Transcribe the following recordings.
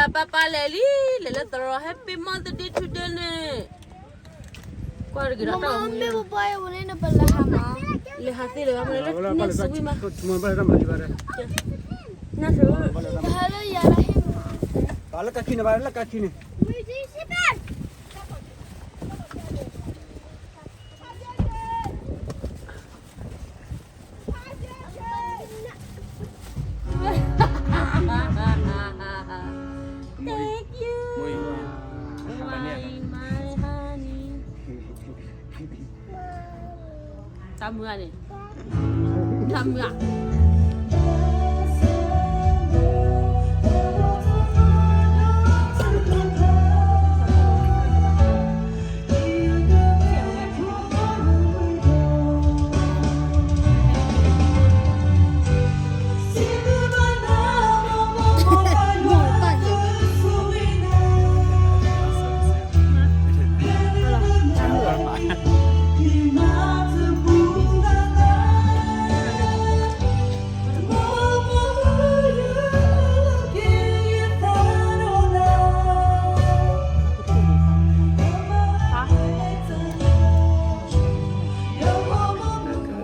ပၢ်ပၢ်လဲၤလံ, လဲၤလၢသရိာ် Happy Mother's Day today န့ၣ်, ကွၢ်တက့ၤဒီးတၢ်မ့ၢ်ပပၢ်အဝဲန့ၣ် ပလဲၤဟးမး, လဲၤဟးသ့လၢၤဘၣ် မ့ၢ်လၢန့ၣ်စဝံမး, နၢ်ဆိ, လၢကၢ်ခံန့ၣ်ဘၣ် လၢကၢ်ခံန့ၣ် Thank you, my, my honey. တၢ်မုၢ်ဂၤန့ၣ်, တၢ်မုၢ်ဂၤ က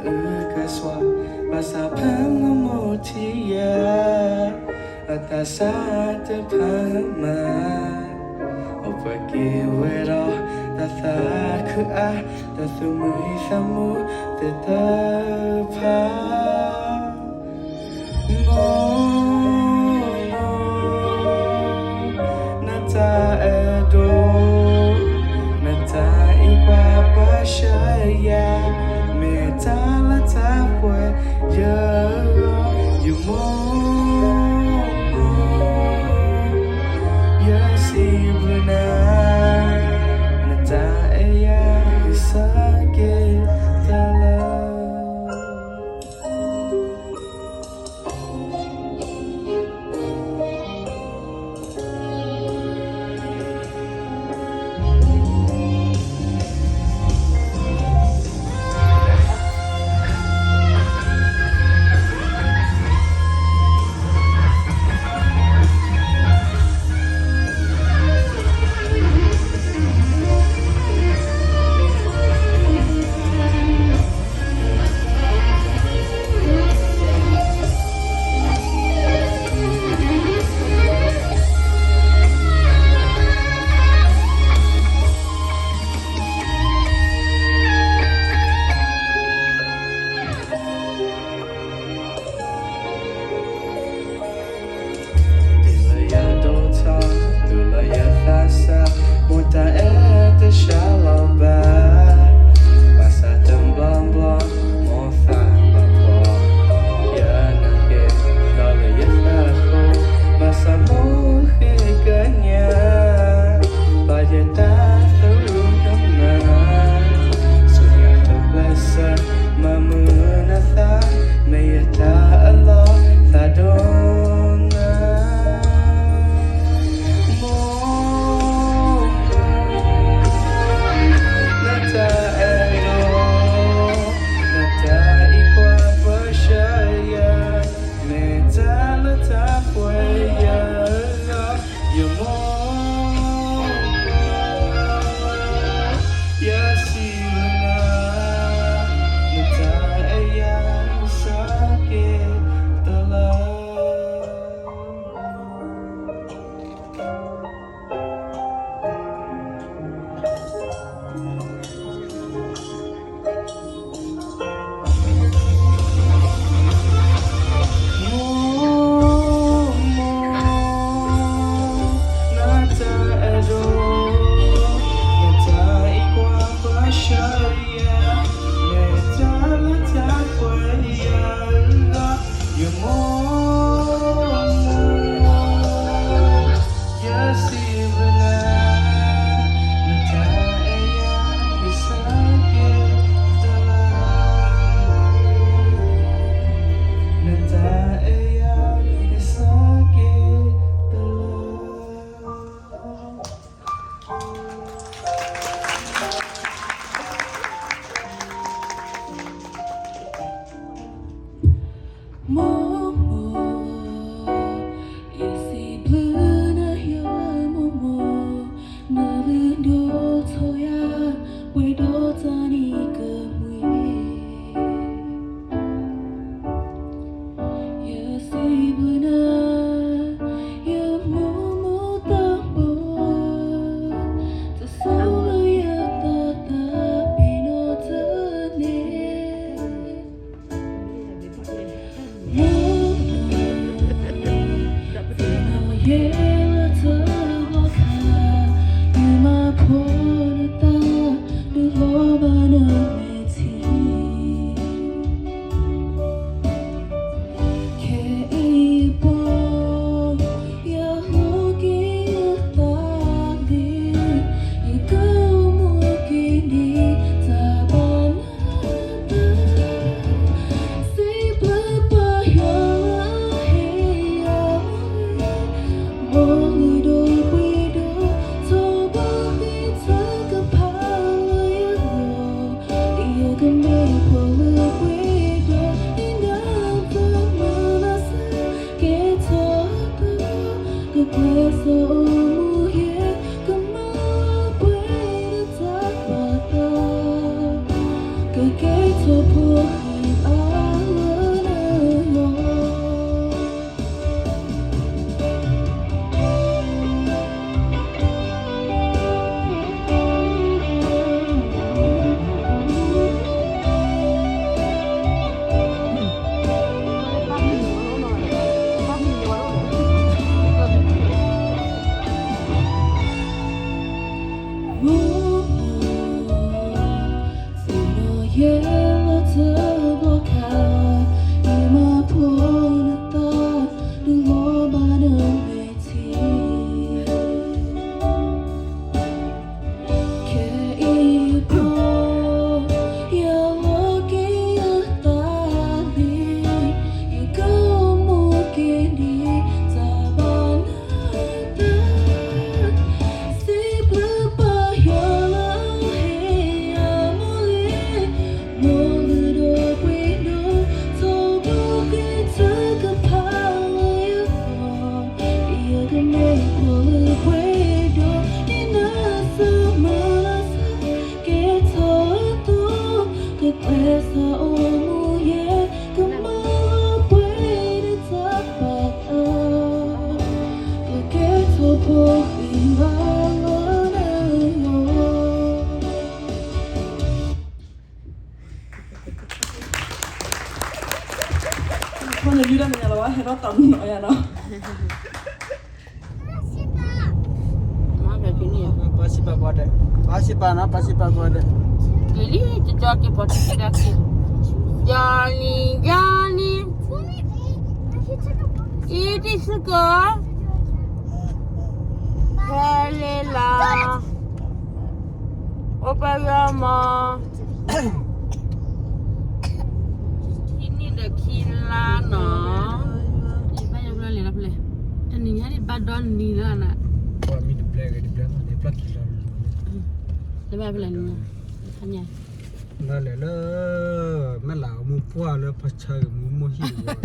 အုကစွါ, ဘၣ်ဆၣ်ဖဲမမိၢ်ထံၣ်ယၤ, အသးစၢ်တဖၣ်မး, အိၣ်ပှဲၤက့ၤဝဲဒီး တၢ်သးခုအါ, တၢ်သူၣ်မံသးမုာ်သ့ၣ်တဖၣ် မိၢ်, မိၢ်, နတၢ်အဲၣ်ဒိး, နတၢ်အံၤကွၢ်ပာ်ဆှၢယၤ, မ့ၢ်တၢ်လၢတၢ်ပှဲၤယဂီၢ်, ယမိၢ်, မိၢ်, ယစံးဘျုးနၤ, နတၢ်အဲၣ်ယၤ ယဆၢက့ၤတၢ်လၢ ယဲလၢတဘျီခါ, ယမၤဖိနသး, ဒုးလီၤဘၣ်နမဲာ်ထံ ခဲအံၤယပီၢ်, ယဟိက့ၤယသးလံ, ယကအိၣ်မူက့ၤဒံး တၢ်ဘၣ်နၤသး, စံးဘျုးပၢ်ယွၤလၢအဟ့ၣ်ယၤ မိၢ်လုၢ်ဒိၣ်ပှ့ၤဒိၣ်, ထိၣ်ဘိဃ့ထၢကဖးလၢယဂီၢ်, ဒ်ယကမ့ၢ်ဖိလၢပှ့ၤဒိၣ်, ဒ်နတၢ်မုာ်လီၤစၢ်, ကဲထီၣ်အသိး, ကကျဲးစၢးအိၣ်မူယဲ, ကမၤပှဲၤနတၢ်ပာ်သး, ကကဲထီၣ်ဖိဃံအါလၢနဂီၢ်. သ့ၣ်နီၣ်ယဲလၢတဘျီခါ, ယမၤဖိနသး, ဒုးလီၤဘၣ်နမဲာ်ထံ ခဲအံၤယပီၢ်, ယဟိက့ၤယသးလံ, ယကအိၣ်မူက့ၤဒံး တၢ်ဘၣ်နၤသး, စံးဘျုးပၢ်ယွၤလၢအဟ့ၣ်ယၤမိၢ်လံ, မိၢ်လုၢ်ဒိၣ်ပှ့ၤဒိၣ်, ထိၣ်ဘိဃ့ထၢကဖးလၢယဂီၢ်, ဒ်ယကမ့ၢ်ဖိလၢပှ့ၤဒိၣ်, ဒ်နတၢ်မုာ်လီၤစၢ်, ကဲထီၣ်အသိး, ကကျဲးစၢးအိၣ်မူယဲ, ကမၤပှဲၤနတၢ်ပာ်သး, ကကဲထီၣ်ဖိဃံအါလၢနဂီၢ်. ဖဲန့ၣ် ယူဒၤ နညါလီၤဝဲ ဟဲထီၣ်တၢ်မနီၤယၤနီၤ. ပၢ်စံးပာ်ကွၢ်ဒဲး, ပၢ်စံးပာ်နီၤ, ပၢ်စံးပာ်ကွၢ်ဒဲး, က့ၤလံ ကကီက့ၤပီၤထံကဒါက့ၤ, Johnny, Johnny, eat this girl, ဖဲလဲၣ်လီၤ, အိၣ်ပယီၤမး ခံနံၣ်ဒီးခံလါနီၤ, ဘၣ်ယိၣ်ဖျၢၣ်လဲၤလီၤဖဲလဲၣ်, တနံၤညါန့ၣ်ဘၣ်ဒီနံၤလီၤနၤ, ပှၤမံတဘျဲဂ့ၤတဘျဲမးန့ၣ် ပျၢ်ခံလီၤ, တဘၣ်ဖဲလဲၣ်နံၤ, ခါညါ, ဘၣ်လဲၤလၢ မဲၢ်လးအမိၢ်ပှၢ်လၢပှၤဆါဂ့ၤမူမိၢ်ဟံၣ်ဝဲ,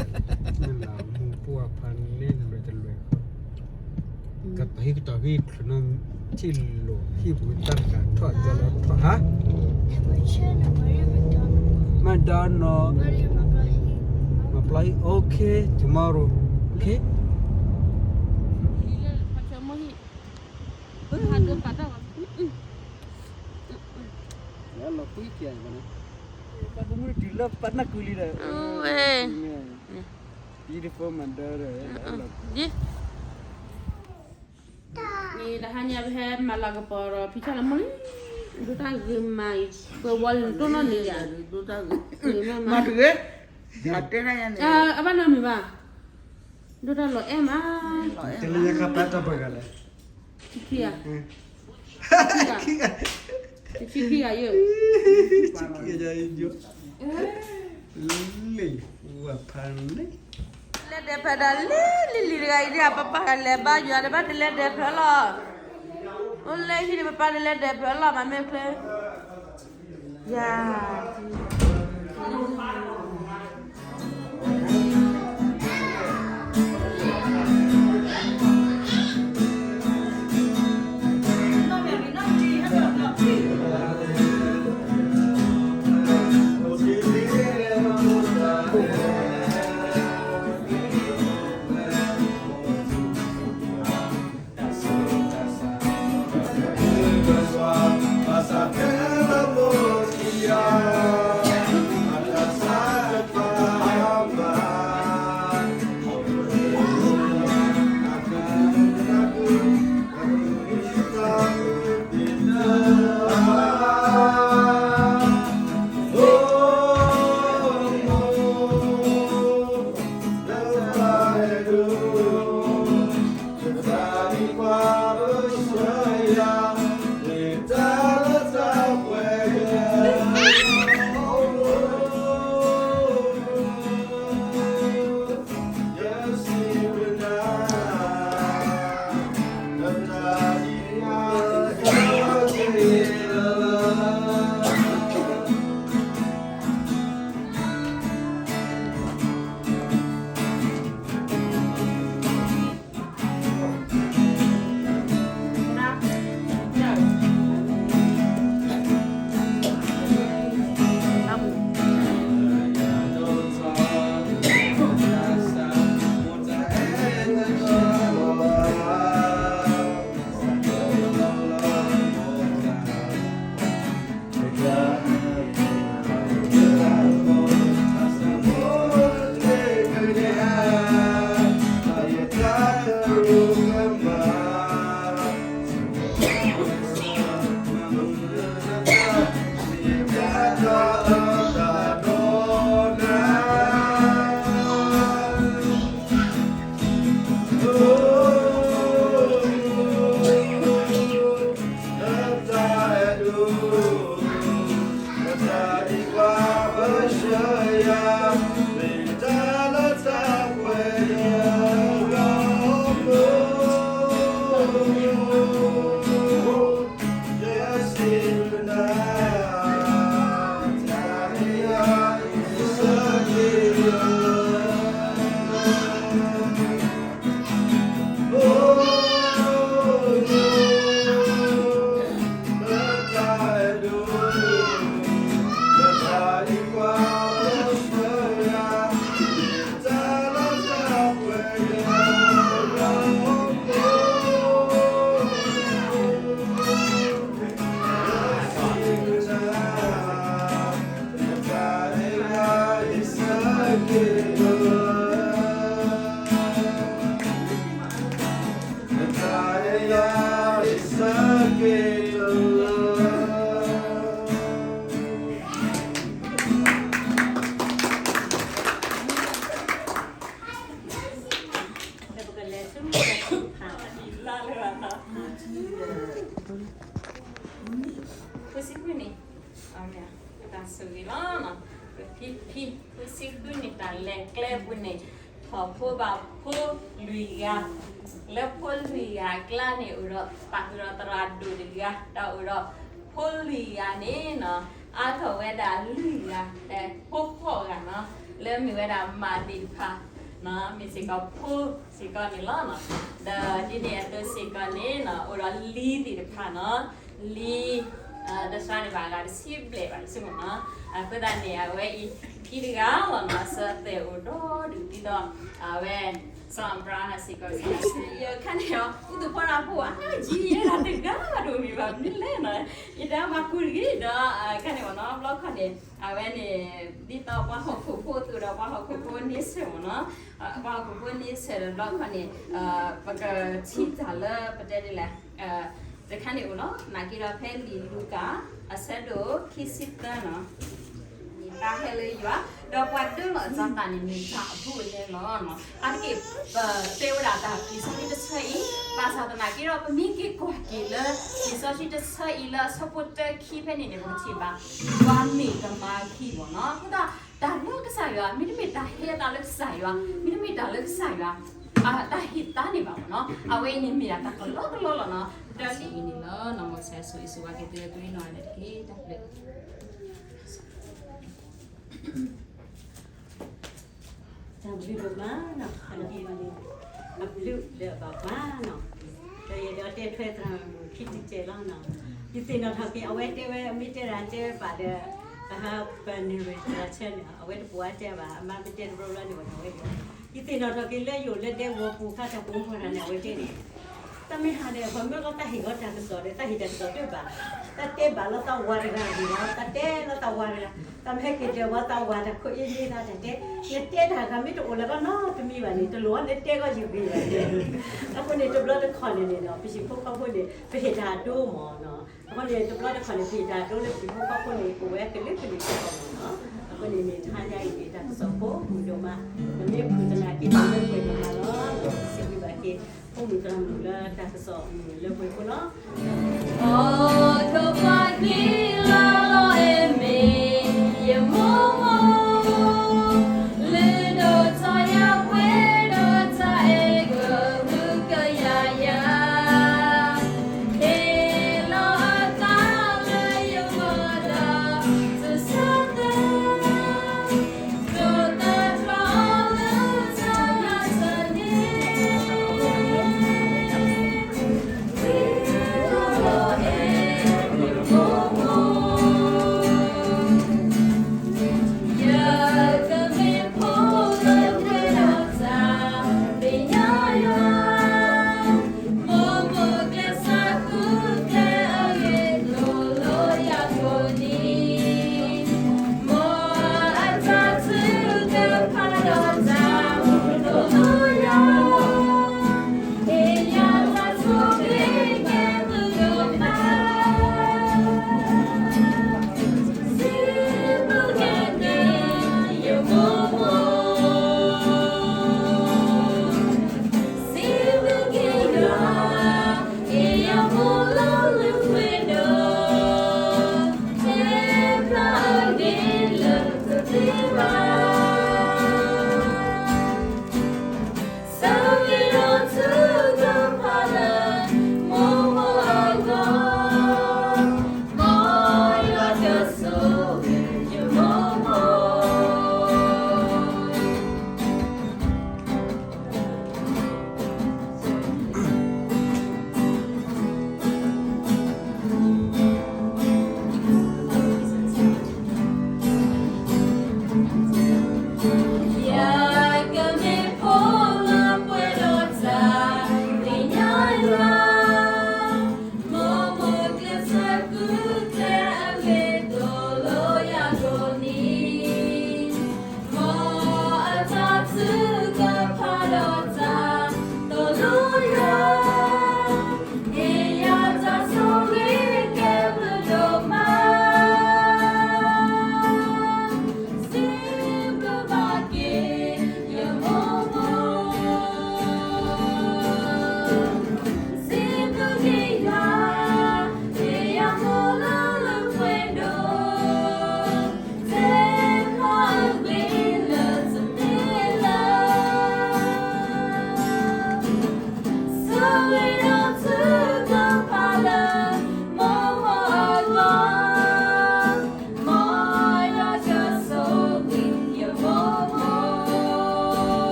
မဲၢ်လးအမိၢ်ပှၢ်ဖးန့ၣ်တလွဲၢ်တလွဲၢ် ကပၤဟံၣ်ကတီၤဟံၣ်ချုးနီၢ်ထံၣ်လိာ် ဟံၣ်ပူၤတၢ်တကးထီၣ်ကၠီလီၤထီၣ်ဟါ, McDonald, မၤပျီဟံၣ် okay, tomorrow, okay. လီၤကွံကဲန့ၣ်, ပှၤကမူတတုၤလၢပနၢ်ကုလံဒီး, beautiful mother ဒီး, န့ၣ်တဟါညါပဟဲမၤလၤကပီၤဒီး ဖံဆၣ်လၢမိၢ်လံ, ဒိၣ်တၢ်ဂ့ၤမးအံၤ, ပဝီလံတိၢ်နီၣ်န့ၣ်ယၤ, မၤတဂ့ၤ, အဘၣ်နီတမံၤဘၣ်, ဒိၣ်တၢ်လီၤအဲၣ်မး, တလၢညါခါပာ်တၢ်ပှဲၤဂၤလဲၣ်, ခံခံဂၤ, ခံဂၤ, ခံခံဂၤယဲၢ်, ခံခံဂၤယဲၢ်, လ့ၣ်ဝဲဖးန့ၣ်, လဲၤဒဲးဖၢဒီးလံလံလံတဂၤအံၤဒ် ပပၢ်ဂၤလဲၤဘါယွၤဒီးဘၣ်တလဲၤဒဲးဖၢလီၤ, အိၣ်လၢဟံၣ်ဒီးပပၢ်တလဲၤဒဲးဖၢလီၤ မၤမ့ၢ်ချ့, ယၤ အတၢ်ဆိၣ်ဂ့ၤလီၤ. ဖံဖံ ဃုဆံဃုနံၣ်တၢ်လဲၤကျဲပူၤန့ၣ် ထီၣ်ဖိဘၣ်ဖိလွံၢ်ဂၤ, လၢဖိလွံၢ်ဂၤအကျါန့ၣ် အိၣ်ဒီးပာ်ဃုာ်ဒီးသရၣ်ဒိၣ်တဂၤ, ဒီးအိၣ်ဒီးဖိလွံၢ်ဂၤန့ၣ်နီၤ အါထီၣ်ဝဲဒၣ်လွံၢ်ဂၤ, ဖိဃိးဂၤနီၤ, လၢမ့ၢ်ဝဲဒၣ်မးသ့ၣ်တဖၣ် မ့ၢ်စ့ၢ်ကီးဖိစ့ၢ်ကီးန့ၣ်လီၤ. ဒီးဒ်န့ၣ်အသိးစ့ၢ်ကီးန့ၣ်နီၤ အိၣ်ဒီးလံၤသ့ၣ်တဖၣ်နီၤ, လံၤ တဆှါန့ၣ်ဘၣ်အဂၤတဆံဘျဲၣ်ဘၣ်တဆူမ့ၢ်နီၤ, အဃိသတးန့ၣ် အဝဲအံၤခံတဂၤလီၤနီၤ စၢၤသဲးအိၣ်ဒီးဒုးသံဒီး အဝဲ စီၤအၤဘြၤဟၣ်စ့ၢ်ကီး ယဲခါန့ၣ်အီၤ အူသူၣ်ဖီလာ်ဖိအါယံၤ ယဲဒၣ်တဂၤတအိၣ်မ့ၢ်ဘၣ်မနုၤလဲၣ်နီၤ, ယတၢ်မၤကူတဂ့ၤဒီး ခါန့ၣ်မ့ၢ်နီၤ ဘျီခီန့ၣ် အဝဲန့ၣ် ဒ်သိးပှၤဟီၣ်ခိၣ်ဖိသူၣ်ဒီး ပှၤဟီၣ်ခိၣ်ဖိန့ဆၢၣ်မ့ၢ်နီၤ, ပှၤဟီၣ်ခိၣ်ဖိန့ဆၢၣ်ဒီး ဘျီခီန့ၣ် ပကထံၣ်တၢ်လၢပတဲဒ်လဲၣ် တခါန့ၣ်အိၣ်လီၤ. နာ်က့ဒီးဖဲလံာ်လူၤကၣ် အဆၢဒိၣ်ခံဆံသၢနီၤ, မ့ၢ်တၢ်ဟဲလၢယွၤ ဒီးပှၤဒၢလီၤအသးန့ၣ် မ့ၢ်တၢ်အဘူးအလဲလီၤ. အါတက့ၢ် ပတဲဝဲဒၣ်တၢ်လံာ်စီဆှံတဆၢအံၤ ဘၣ်ဆၣ်သနာ်က့ဒီး ပမ့ၢ်က့ၤကွၢ်က့ၤလၢ လံာ်စီဆှံတဆၢအံၤလၢအဆၢဖိတၢခံဖဲန့ၣ်န့ၣ် ပကထံၣ်ဘၣ် ပှၤမ့ၢ်ကမၤခံမ့ၢ်နီၤ. အဃိသတး တၢ်လၢကစၢ်ယွၤ မ့တမ့ၢ်တၢ်ဟဲအသးလၢကစၢ်ယွၤ, မ့တမ့ၢ်တၢ်လၢကစၢ်ယွၤ တၢ်ဟ့ၣ်သါန့ၣ်ဘၣ်မ့ၢ်နီၤ, အဝဲအံၤန့ၣ်မ့ၢ်ဒၣ်တၢ်ကလီကလီလီၤနီၤ. တၢ်လံန့ၣ်လီၤ နီၢ်မီၢ်စဲးဆိၣ်ဂ့ၤဆိၣ်ဝါက့ၤသုလၢကရ့နီၢ်န့ၣ်တက့ၢ် တၢ်ဘျုး တၢ်ဘျုးဒိၣ်မးနီၤ အဘျုးလၢအဘၣ်ပှၤနီၤ, ဒီးယအဲၣ်ဒိးတဲထွဲသရၣ်မုၣ်ခံထံၣ်တစဲးလီၤနီၤ, ယသ့ၣ်နီၣ်ထီၣ်က့ၤ အဝဲတဲဝဲ မ့ၢ်တဲဒၣ်တဲဘၣ်ဒီး အဟးပနၢ်ဝဲသရၣ်ဆၢန့ၣ် အဝဲတပိာ်အတဲဘၣ် အမါမ့ၢ်တဲတဘျီဘျီန့ၣ် ဝဲန့ၣ်ဝဲန့ၣ်, ယသ့ၣ်နီၣ်ထီၣ်က့ၤလၢယအိၣ်လၢဒဲကဝီၤပူၤခါတၢ်ပူၤပှၤတၢ်န့ၣ် အဝဲတဲန့ၣ် တၢ်မ့ၢ်ဟးဒီး ပှၤမၢလီၤတၢ်ဟ့ၣ်ဂီၤတၢ်ကစီၣ်ဒီး တၢ်ဟ့ၣ်တၢ်ကစီၣ်တဘၣ်, တၢ်တဲဘၣ်လီၤသးဝၤတဂၤဂ့ၤလီၤ, တၢ်တဲလီၤသးဝၤတဂၤ, တၢ်မ့ၢ်ဟဲက့ၤဒီးဝဲသးဝၤတၢ်ခိၣ်အ့န့ၢ်သးတၢ်တဲ, နတဲတၢ်ဂၤမ့ၢ်တအိၣ်လၢၤဘၣ်နီတမံၤဘၣ်န့ၣ် တလိၣ်ဝဲနတဲဂီၢ်ယုၢ်ဂ့ၤဘၣ်န့ၣ်, အဃိန့ၣ် တဘျီတခီၣ်န့ၣ်န့ၣ်ဒီး ပဟံၣ်ဖိဃီဖိန့ၣ် ပဟ့ၣ်တၢ်ဒိမ့ၢ်နီၤ, အဃိန့ၣ် တဘျီတခီၣ်န့ၣ် ပဟ့ၣ်တၢ်ဒိလၢပဟံၣ်ဖိဃီဖိန့ၣ် အိၣ်ဝဲကလုာ်ကလုာ်စ့ၢ်ကီးမ့ၢ်နီၤ, အဃိန့ၣ် မ့ၢ်တဟါညါအံၤန့ၣ် တၢ်ကစီၣ်ဖိမုၣ်ဒိၣ်မး, နမ့ၢ်ဖုၣ်သနာ်က့ တၢ်လၢပှဲၤဒိၣ်မးလီၤ, စံးဘျုးဘၣ်က့ၤ ဖိမုၣ်သရၣ်မုၣ်လၢတၢ်ကစီၣ်မုၣ်လၢပှဲၤဖိလီၤ. အိၣ်ခိးပှၤက့ၤလီၤလီၤအ့မ့ၢ် ယမိၢ်မိၢ် လၢဒိၣ်ထီၣ်ယၤပှဲၤဒီးတၢ်အဲၣ်ကဟုကယာ်ယၤ ဟ့ၣ်လီၤအသးလၢယဂီၢ်ဒီး တဆၢသး ဒိၣ်တၢ်ထီလၢတၢ်ဂၤတၢ်န့ၣ် ဝံၤလီၤလီၤအဲၣ် ယမိၢ်မိၢ်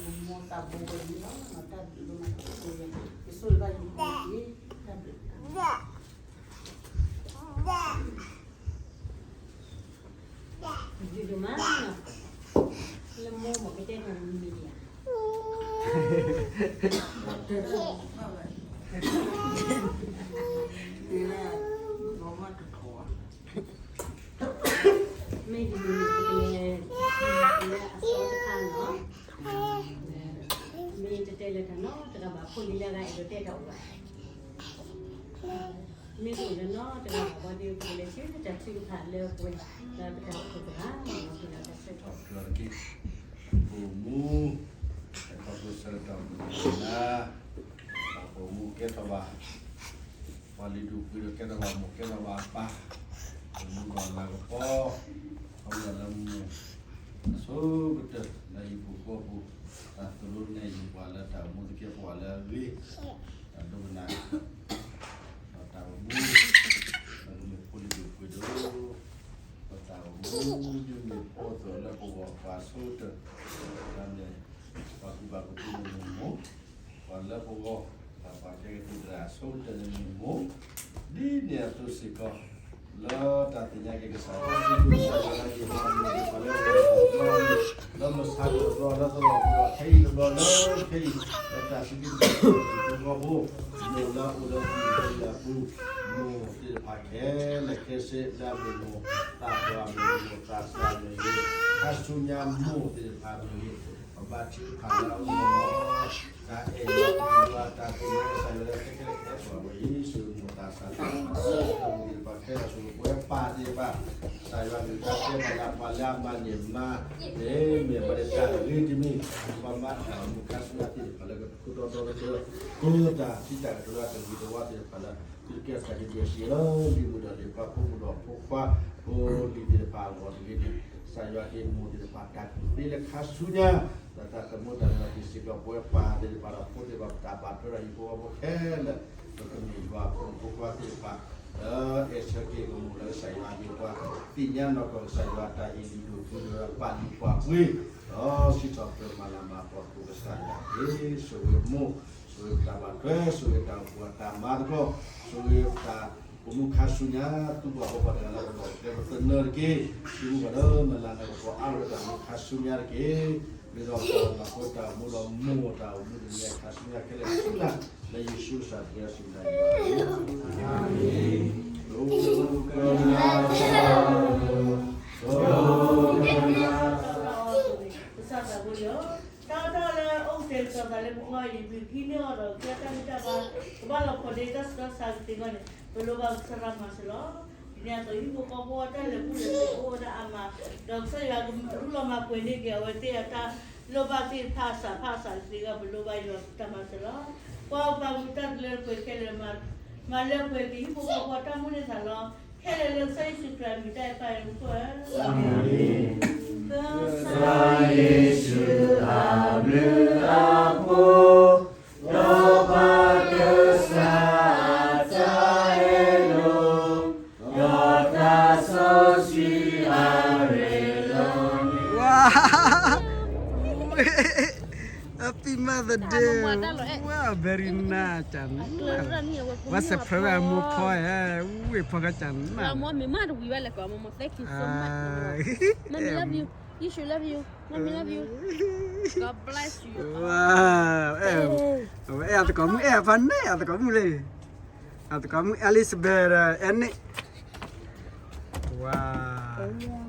မိၢ်သးဘိဝဲဒၣ်လီၤ, တၢ်ဘျုးဒိၣ်မး, ယဆိၣ်ဂ့ၤဘၣ်ယမိၢ်တက့ၢ်, တၢ်ဘျုး ဒုးဒိၣ်မး, လၢမိၢ်မ့ၢ်ကတဲတၢ်မံၤမံၤဒံးဧါ, မ့ၢ်ဒ်န့ၣ် ပကလဲၤလၢအသီတခါန့ၣ်လီၤ, မ့ၢ်တတဲလၢတၢ်နီတဂၤဘၣ်, ဖိလံၤလၢအဂၤအဲၣ်ဒိးတဲတၢ်အိၣ်ဘၣ် မ့ၢ်တအိၣ်လၢနီတဂၤဘၣ်ဘၣ်ဒီး ပကလဲၤဆူတၢ်ထုကဖၣ်လၢပဝဲဒၣ် လၢပတၢ်အိၣ်ဖှိၣ်တဂၤ, ပတၢ်အိၣ်ဖှိၣ်မူ, တၢ်အိၣ်ဖှိၣ်မူ, တၢ်အိၣ်ဖှိၣ်မူကဲထီၣ်ဘၣ်, ပှၤလုၢ်ဒိၣ်ပှ့ၤဒိၣ်ကဲထီၣ်ဘၣ်မိၢ်ကဲထီၣ်ဘၣ်ပၢ်, ပမူဒီးလၤကပီၤ, ခီဖျိလၢမူ အဆိကတၢၢ် လၢဟံၣ်ပူၤဃီပူၤ, တၢ်သိၣ်လိနဲၣ်ယုာ်ပှၤလၢတၢ်အိၣ်မူသကဲးပဝးလၢအဂ့ၤ, တၢ်ဒိကနၣ်, ဒီးတၢ်အိၣ်မူ, ဒီးကမ့ၢ်ဖိလံၤဒိၣ်ပှ့ၤဒိၣ်, ပတၢ်အိၣ်မူ, ဒ်မ့ၢ်ဖိသိၣ်လၢပဂီၢ်ပှၤအဆိကတၢၢ်, ဒီးန့ၣ်, ပှၤကူၣ်ဘၣ်ကူၣ်သ့န့ၣ်မ့ၢ်မိၢ်, ပှၤလၢပဂီၢ်, ပှၤပာ်ကဲကသံၣ်သရၣ်အဆိကတၢၢ်န့ၣ်မ့ၢ်မိၢ်, ဒ်န့ၣ်အသိးစ့ၢ်ကီး, လၢတၢ်သ့ၣ်ညါက့ၤကစၢ်ယွၤ, ကစၢ်ယွၤလၢယွၤ, လၢမုၢ်ဆါတဘျီ, လၢသရိာ်တဘျီ, ခဲအံၤတဘျီ, လၢခဲအံၤ, လၢတၢ်စံးဘျုးစံးဖှိၣ်တဘျီ, မိၢ်လၢအအိၣ်လၢဟံၣ်လၢယၤပူၤ, မိၢ်သ့ၣ်တဖၣ်ခဲလၢာ်ခဲဆ့လၢအမ့ၢ်မိၢ်, သးပှၢ်မ့ၢ်ဂ့ၤ, မိၢ်သးစၢ်မ့ၢ်ဂ့ၤ, ခါဆူညါမိၢ်သ့ၣ်တဖၣ်မ့ၢ်ဂ့ၤ, ပဘါထုကဖၣ်လၢအအိၣ်လီၤ တၢ်အဲၣ်ယွၤ, တၢ်သ့ၣ်ညါကစၢ်ယွၤလၢခဲလၢာ်ခဲဆ့အဂီၢ်ဝဲအံၤ, ဆိမိၢ်သးစၢ်တၢ်သးစၢ်မိၢ်သ့ၣ်တဖၣ်ခဲလၢာ်ဆိး ပဝဲပၢ်သ့ၣ်တဖၣ်, ကစၢ်ယွၤကလုၢ်ကထါတဲဘၣ်လၢပှၤလၢအမၤန့ၢ်မၤ, မ့ၢ်မ့ၢ်ပှၤတၢ်ဂ့ၤတမံၤ, ပှၤမၤတၢ်အိၣ်မူခါဆူညါသ့ၣ်တဖၣ်လၢကခိၣ်တီဒီတကၢၢ်, ပတၢ်ထံၣ်တၢ်ကတိၤလၢအကဂ့ၤတဝါသ့ၣ်တဖၣ်လၢ သုတကဲထီၣ်တၢ်ဒုးဒွဲၣ်စံးလၢ လံာ်မုၢ်ဒီးလံာ်ပှၤဖိမုၣ်ဒီးဖိခွါ, ဖိလံၤသ့ၣ်တဖၣ်အဂီၢ်တဂ့ၤန့ၣ်, ကစၢ်ယွၤဟ့ၣ်မိၢ်သ့ၣ်တဖၣ်တၢ်ကူၣ်သ့လၢခါဆူညါ, ဒီးတၢ်သမူတၢ်လၢာ်က့ၤစ့ၢ်ကီး ပဝဲပၢ်သ့ၣ်တဖၣ်ဒီးဖိသ့ၣ်တဖၣ် ပတၢ်ဘၣ်ထွဲဒီးဟံၣ်ဖိဃီဖိခဲလၢာ်, ပကမ့ၢ်ယွၤဖိမုၣ်ဖိခွါသ့ၣ်တဖၣ်, လၢအဲၣ်ဆၢက့ၤကမူၣ်လၢကစၢ်ယွၤအဂ့ၢ်ပှၤ, သ့ၣ်ညါနီၢ်ကီၢ်ကစၢ်ယွၤတၢ်ဟ့ၣ်လုၢ်ဒိၣ်ပှ့ၤဒိၣ်ဒီးပာ်လုၢ်ပာ်ပှ့ၤ, ဒီးစံးထီၣ်ပတြၢၤမၤလၤမၤကပီၤသကိးကစၢ်ယွၤတက့ၢ်, ဆိၣ်ဂ့ၤမိၢ်, ဆိၣ်ဂ့ၤပတၢ်ဘၣ်ထွဲ, ဆိၣ်ဂ့ၤတၢ်အိၣ်ဖှိၣ်အတၢ်မၤသကိး, ဆိၣ်ဂ့ၤပတၢ်အိၣ်မူခါဆူညါ, သူၣ်ဘၣ်ဖှီၣ်ပှၤတဂၤလၢပဂီၢ်ကျဲပသနၢတက့ၢ်, ဒ်မုၢ်ဂီၢ်လၢမုၢ်လၢ်လၢကပီၤအါထီၣ်တၢ်မူခါဆူညါတက့ၢ်, မ့ၢ်ဒီးပှၤလၢပတၢ်အိၣ်မူဒီးမိၢ်တၢ်အိၣ်မူတနံၤခါဆူညါခဲလၢာ်ဆူညါ, လၢယ့ၣ်ၡူးကစၢ်တဂၤဆူညါယွၤ, အၤမ့ၣ်. ကစၢ်သးဘိယွၤ, တၢ်တၢ်လၢအိၣ်ကတဲာ်ကတီၤသးလၢပဂီၢ်အံၤ ပကဟံးန့ၢ်အီၤဒီး ကဲတၢ်ဂံၢ်တၢ်ဘါ, ကဘၣ်လီၤဖှီၣ်ဒ့တၢ်ဆူးတၢ်ဆါကသ့အဂီၢ်န့ၣ် ပလိၣ်ဘၣ်ကစၢ်တၢ်မၤစၢၤလီၤ. ဒ်န့ၣ်အသိး ဟံၣ်ဖိဃီဖိအတၢ်လဲၤပူၤလဲၤပူၤအိၣ်ဝဲဒၣ်အါမး, ဒီးကစၢ်ယွၤကလူလီၤမၤပှဲၤန့ၢ်က့ၤအဝဲသ့ၣ်အတၢ်လိၣ်ဘၣ်သ့ၣ်တဖၣ်အစးဖးအစးကသ့အဂီၢ် ပလိၣ်ဘၣ်ယွၤတၢ်မၤစၢၤလီၤ. ပှၤအိၣ်ပာ်မူတၢ်တလၢတပှဲၤခဲလၢာ် မၤလၢပှဲၤက့ၤဟံၣ်ဖိဃီဖိအတၢ်မိၣ်န့ၢ်သးလီၤ. ခဲလၢာ်လၢကစၢ်ယ့ၣ်ၡူးခရံာ်အမံၤတၢ်အဲၣ်ပၢ်အံၤ ပဃိ ကစၢ်ယ့ၣ်ၡူးအဘျုးအဖှိၣ်, ဒီးပၢ်ကစၢ်အတၢ်အဲၣ်လိာ်, ဒီးသးစီဆှံအရ့ဒီး, Happy Mother's Day. Wow, very nice. What's the program more for? ဝ့ၢ်ဖီကစၢ်နၢ် Thank you so much. Mommy love you. You should love you. Mommy love you. God bless you. Wow. အဲၣ်အသကိးမုၣ် အဲၣ်ဖးန့ၣ် အသကိးမုၣ်လံ. အသကိးမုၣ် Elizabeth အဲၣ်န့ၣ်. Wow.